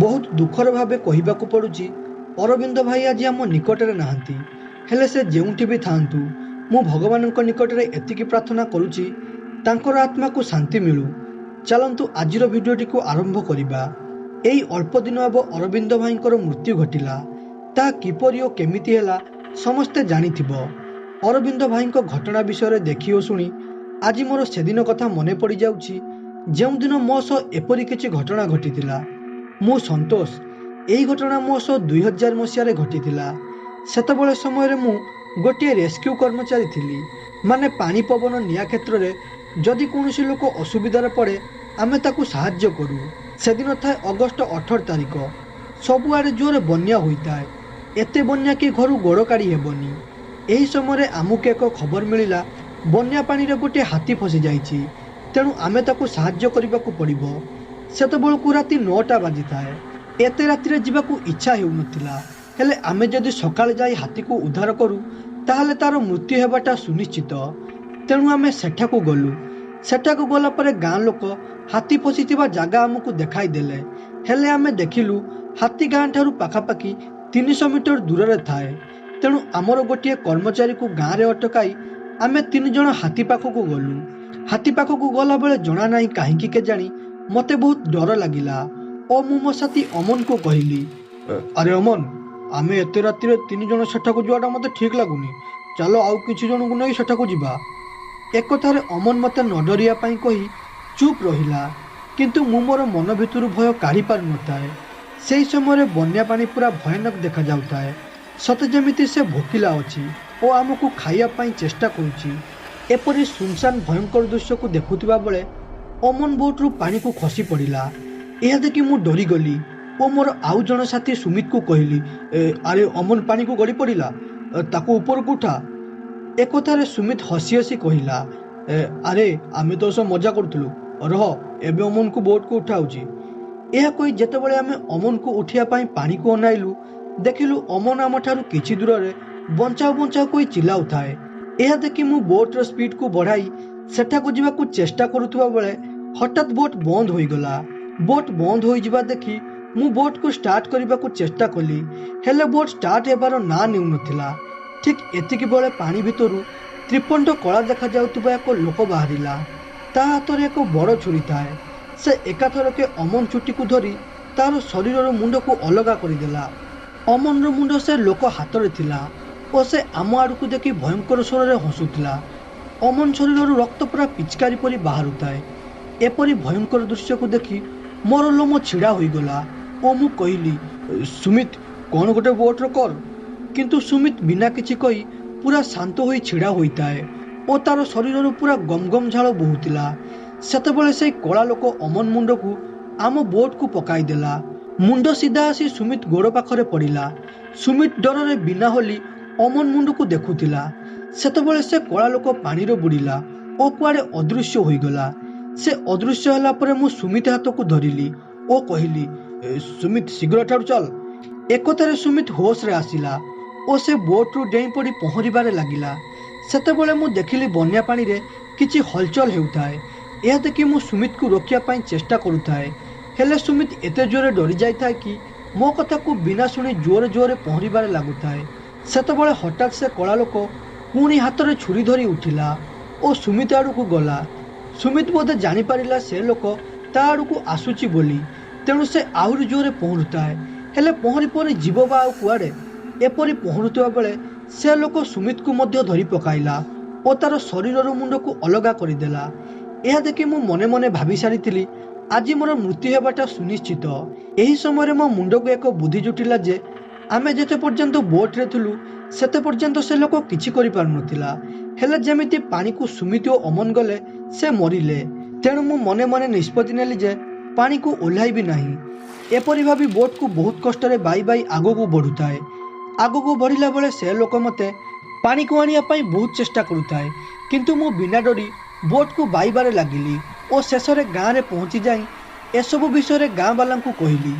ବହୁତ ଦୁଃଖର ଭାବେ କହିବାକୁ ପଡ଼ୁଛି, ଅରବିନ୍ଦ ଭାଇ ଆଜି ଆମ ନିକଟରେ ନାହାନ୍ତି। ହେଲେ ସେ ଯେଉଁଠି ବି ଥାଆନ୍ତୁ, ମୁଁ ଭଗବାନଙ୍କ ନିକଟରେ ଏତିକି ପ୍ରାର୍ଥନା କରୁଛି, ତାଙ୍କର ଆତ୍ମାକୁ ଶାନ୍ତି ମିଳୁ। ଚାଲନ୍ତୁ ଆଜିର ଭିଡ଼ିଓଟିକୁ ଆରମ୍ଭ କରିବା। ଏଇ ଅଳ୍ପ ଦିନ ହେବ ଅରବିନ୍ଦ ଭାଇଙ୍କର ମୃତ୍ୟୁ ଘଟିଲା। ତାହା କିପରି ଓ କେମିତି ହେଲା ସମସ୍ତେ ଜାଣିଥିବ। ଅରବିନ୍ଦ ଭାଇଙ୍କ ଘଟଣା ବିଷୟରେ ଦେଖି ଓ ଶୁଣି ଆଜି ମୋର ସେଦିନ କଥା ମନେ ପଡ଼ିଯାଉଛି, ଯେଉଁଦିନ ମୋ ସହ ଏପରି କିଛି ଘଟଣା ଘଟିଥିଲା। ମୁଁ ସନ୍ତୋଷ। ଏହି ଘଟଣା ମୋ ସହ 2000 ମସିହାରେ ଘଟିଥିଲା। ସେତେବେଳେ ସମୟରେ ମୁଁ ଗୋଟିଏ ରେସ୍କ୍ୟୁ କର୍ମଚାରୀ ଥିଲି। ମାନେ ପାଣି, ପବନ, ନିଆଁ କ୍ଷେତ୍ରରେ ଯଦି କୌଣସି ଲୋକ ଅସୁବିଧାରେ ପଡ଼େ, ଆମେ ତାକୁ ସାହାଯ୍ୟ କରୁ। ସେଦିନ ଥାଏ ଅଗଷ୍ଟ 18 ତାରିଖ। ସବୁଆଡ଼େ ଜୋରେ ବନ୍ୟା ହୋଇଥାଏ, ଏତେ ବନ୍ୟା କି ଘରୁ ଗୋଡ଼ କାଢ଼ି ହେବନି। ଏହି ସମୟରେ ଆମକୁ ଏକ ଖବର ମିଳିଲା, ବନ୍ୟା ପାଣିରେ ଗୋଟିଏ ହାତୀ ଫସିଯାଇଛି, ତେଣୁ ଆମେ ତାକୁ ସାହାଯ୍ୟ କରିବାକୁ ପଡ଼ିବ। ସେତେବେଳକୁ ରାତି 9ଟା ବାଜିଥାଏ। ଏତେ ରାତିରେ ଯିବାକୁ ଇଚ୍ଛା ହେଉନଥିଲା। ହେଲେ ଆମେ ଯଦି ସକାଳେ ଯାଇ ହାତୀକୁ ଉଦ୍ଧାର କରୁ, ତାହେଲେ ତାର ମୃତ୍ୟୁ ହେବାଟା ସୁନିଶ୍ଚିତ। ତେଣୁ ଆମେ ସେଠାକୁ ଗଲୁ। ସେଠାକୁ ଗଲା ପରେ ଗାଁ ଲୋକ ହାତୀ ଫସିଥିବା ଜାଗା ଆମକୁ ଦେଖାଇ ଦେଲେ। ହେଲେ ଆମେ ଦେଖିଲୁ ହାତୀ ଗାଁ ଠାରୁ ପାଖାପାଖି 300 ମିଟର ଦୂରରେ ଥାଏ। ତେଣୁ ଆମର ଗୋଟିଏ କର୍ମଚାରୀକୁ ଗାଁରେ ଅଟକାଇ ଆମେ ତିନି ଜଣ ହାତୀ ପାଖକୁ ଗଲୁ। ହାତୀ ପାଖକୁ ଗଲାବେଳେ ଜଣା ନାହିଁ କାହିଁକି କେଜାଣି ମୋତେ ବହୁତ ଡର ଲାଗିଲା ଓ ମୁଁ ମୋ ସାଥୀ ଅମନକୁ କହିଲି, ଆରେ ଅମନ, ଆମେ ଏତେ ରାତିରେ ତିନି ଜଣ ସେଠାକୁ ଯିବାଟା ମୋତେ ଠିକ୍ ଲାଗୁନି। ଚାଲ ଆଉ କିଛି ଜଣଙ୍କୁ ନେଇ ସେଠାକୁ ଯିବା। ଏକଥାରେ ଅମନ ମୋତେ ନ ଡରିବା ପାଇଁ କହି ଚୁପ୍ ରହିଲା, କିନ୍ତୁ ମୁଁ ମୋର ମନ ଭିତରୁ ଭୟ କାଢ଼ି ପାରୁନଥାଏ। ସେହି ସମୟରେ ବନ୍ୟା ପାଣି ପୁରା ଭୟାନକ ଦେଖାଯାଉଥାଏ, ସତେ ଯେମିତି ସେ ଭୋକିଲା ଅଛି ଓ ଆମକୁ ଖାଇବା ପାଇଁ ଚେଷ୍ଟା କରୁଛି। ଏପରି ସୁନସାନ ଭୟଙ୍କର ଦୃଶ୍ୟକୁ ଦେଖୁଥିବା ବେଳେ ଅମନ ବୋଟରୁ ପାଣିକୁ ଖସି ପଡ଼ିଲା। ଏହା ଦେଖି ମୁଁ ଡରିଗଲି ଓ ମୋର ଆଉ ଜଣ ସାଥୀ ସୁମିତକୁ କହିଲି, ଆରେ ଅମନ ପାଣିକୁ ଗଳି ପଡ଼ିଲା, ତାକୁ ଉପରକୁ ଉଠା। ଏକଥାରେ ସୁମିତ ହସି ହସି କହିଲା, ଆରେ ଆମେ ତ ସହ ମଜା କରୁଥିଲୁ, ରହ ଏବେ ଅମନକୁ ବୋଟକୁ ଉଠାଉଛି। ଏହା କହି ଯେତେବେଳେ ଆମେ ଅମନକୁ ଉଠିବା ପାଇଁ ପାଣିକୁ ଅନାଇଲୁ, ଦେଖିଲୁ ଅମନ ଆମଠାରୁ କିଛି ଦୂରରେ ବଞ୍ଚାଅ ବଞ୍ଚାଅ କହି ଚିଲ୍ଲାଉଥାଏ। ଏହା ଦେଖି ମୁଁ ବୋଟର ସ୍ପିଡକୁ ବଢ଼ାଇ ସେଠାକୁ ଯିବାକୁ ଚେଷ୍ଟା କରୁଥିବା ବେଳେ ହଠାତ୍ ବୋଟ ବନ୍ଦ ହୋଇଗଲା। ବୋଟ ବନ୍ଦ ହୋଇଯିବା ଦେଖି ମୁଁ ବୋଟକୁ ଷ୍ଟାର୍ଟ କରିବାକୁ ଚେଷ୍ଟା କଲି, ହେଲେ ବୋଟ ଷ୍ଟାର୍ଟ ହେବାର ନାଁ ନେଉନଥିଲା। ଠିକ୍ ଏତିକି ବେଳେ ପାଣି ଭିତରୁ ତ୍ରିପଣ୍ଡ କଳା ଦେଖାଯାଉଥିବା ଏକ ଲୋକ ବାହାରିଲା। ତା ହାତରେ ଏକ ବଡ଼ ଛୁରୀ ଥାଏ। ସେ ଏକାଥରକେ ଅମନ ଚୁଟିକୁ ଧରି ତାର ଶରୀରର ମୁଣ୍ଡକୁ ଅଲଗା କରିଦେଲା। ଅମନର ମୁଣ୍ଡ ସେ ଲୋକ ହାତରେ ଥିଲା ଓ ସେ ଆମ ଆଡ଼କୁ ଦେଖି ଭୟଙ୍କର ସ୍ୱରରେ ହସୁଥିଲା। ଅମନ ଶରୀରରୁ ରକ୍ତ ପୁରା ପିଚକାରୀ ପରି ବାହାରୁଥାଏ। ଏପରି ଭୟଙ୍କର ଦୃଶ୍ୟକୁ ଦେଖି ମୋର ଲୋମ ଛିଡ଼ା ହୋଇଗଲା ଓ ମୁଁ କହିଲି, ସୁମିତ, କ'ଣ ଗୋଟେ ବୋଟର କର। କିନ୍ତୁ ସୁମିତ ବିନା କିଛି କହି ପୁରା ଶାନ୍ତ ହୋଇ ଛିଡ଼ା ହୋଇଥାଏ ଓ ତାର ଶରୀରରୁ ପୁରା ଗମଗମ ଝାଳ ବୋହୁଥିଲା। ସେତେବେଳେ ସେଇ କଳା ଲୋକ ଅମନ ମୁଣ୍ଡକୁ ଆମ ବୋଟକୁ ପକାଇଦେଲା। ମୁଣ୍ଡ ସିଧା ଆସି ସୁମିତ ଗୋଡ଼ ପାଖରେ ପଡ଼ିଲା। ସୁମିତ ଡରରେ ବିନା ହଲି ଅମନ ମୁଣ୍ଡକୁ ଦେଖୁଥିଲା। ସେତେବେଳେ ସେ କଳା ଲୋକ ପାଣିରେ ବୁଡ଼ିଲା ଓ କୁଆଡ଼େ ଅଦୃଶ୍ୟ ହୋଇଗଲା। ସେ ଅଦୃଶ୍ୟ ହେଲା ପରେ ମୁଁ ସୁମିତ ହାତକୁ ଧରିଲି ଓ କହିଲି, ସୁମିତ, ଶୀଘ୍ର ଏଠାରୁ ଚାଲ। ଏକଥାରେ ସୁମିତ ହୋସରେ ଆସିଲା ଓ ସେ ବୋଟରୁ ଡେଇଁ ପଡ଼ି ପହଁରିବାରେ ଲାଗିଲା। ସେତେବେଳେ ମୁଁ ଦେଖିଲି ବନ୍ୟା ପାଣିରେ କିଛି ହଲଚଲ ହେଉଥାଏ। ଏହା ଦେଖି ମୁଁ ସୁମିତକୁ ରୋକିବା ପାଇଁ ଚେଷ୍ଟା କରୁଥାଏ, ହେଲେ ସୁମିତ ଏତେ ଜୋରେ ଡରି ଯାଇଥାଏ କି ମୋ କଥାକୁ ବିନା ଶୁଣି ଜୋରେ ଜୋରେ ପହଁରିବାରେ ଲାଗୁଥାଏ। ସେତେବେଳେ ହଠାତ୍ ସେ କଳା ଲୋକ ପୁଣି ହାତରେ ଛୁରୀ ଧରି ଉଠିଲା ଓ ସୁମିତ ଆଡ଼କୁ ଗଲା। ସୁମିତ ବୋଧେ ଜାଣିପାରିଲା ସେ ଲୋକ ତା ଆଡ଼କୁ ଆସୁଛି ବୋଲି, ତେଣୁ ସେ ଆହୁରି ଜୋରେ ପହଁରୁଥାଏ। ହେଲେ ପହଁରି ପହଁରି ଯିବ ବା ଆଉ କୁଆଡ଼େ? ଏପରି ପହଁରୁଥିବା ବେଳେ ସେ ଲୋକ ସୁମିତକୁ ମଧ୍ୟ ଧରି ପକାଇଲା ଓ ତାର ଶରୀରର ମୁଣ୍ଡକୁ ଅଲଗା କରିଦେଲା। ଏହା ଦେଖି ମୁଁ ମନେ ମନେ ଭାବି ସାରିଥିଲି, ଆଜି ମୋର ମୃତ୍ୟୁ ହେବାଟା ସୁନିଶ୍ଚିତ। ଏହି ସମୟରେ ମୋ ମୁଣ୍ଡକୁ ଏକ ବୁଦ୍ଧି ଜୁଟିଲା ଯେ ଆମେ ଯେତେ ପର୍ଯ୍ୟନ୍ତ ବୋଟରେ ଥିଲୁ, ସେତେ ପର୍ଯ୍ୟନ୍ତ ସେ ଲୋକ କିଛି କରିପାରୁନଥିଲା। ହେଲେ ଯେମିତି ପାଣିକୁ ସୁମିତ ଓ ଅମନ ଗଲେ, ସେ ମରିଲେ। ତେଣୁ ମୁଁ ମନେ ମନେ ନିଷ୍ପତ୍ତି ନେଲି ଯେ ପାଣିକୁ ଓହ୍ଲାଇବି ନାହିଁ। ଏପରି ଭାବି ବୋଟକୁ ବହୁତ କଷ୍ଟରେ ବାଇ ବାଇ ଆଗକୁ ବଢ଼ୁଥାଏ। ଆଗକୁ ବଢ଼ିଲା ବେଳେ ସେ ଲୋକ ମୋତେ ପାଣିକୁ ଆଣିବା ପାଇଁ ବହୁତ ଚେଷ୍ଟା କରୁଥାଏ, କିନ୍ତୁ ମୁଁ ବିନା ଡରି ବୋଟକୁ ବାଇବାରେ ଲାଗିଲି ଓ ଶେଷରେ ଗାଁରେ ପହଞ୍ଚି ଯାଇ ଏସବୁ ବିଷୟରେ ଗାଁ ବାଲାଙ୍କୁ କହିଲି।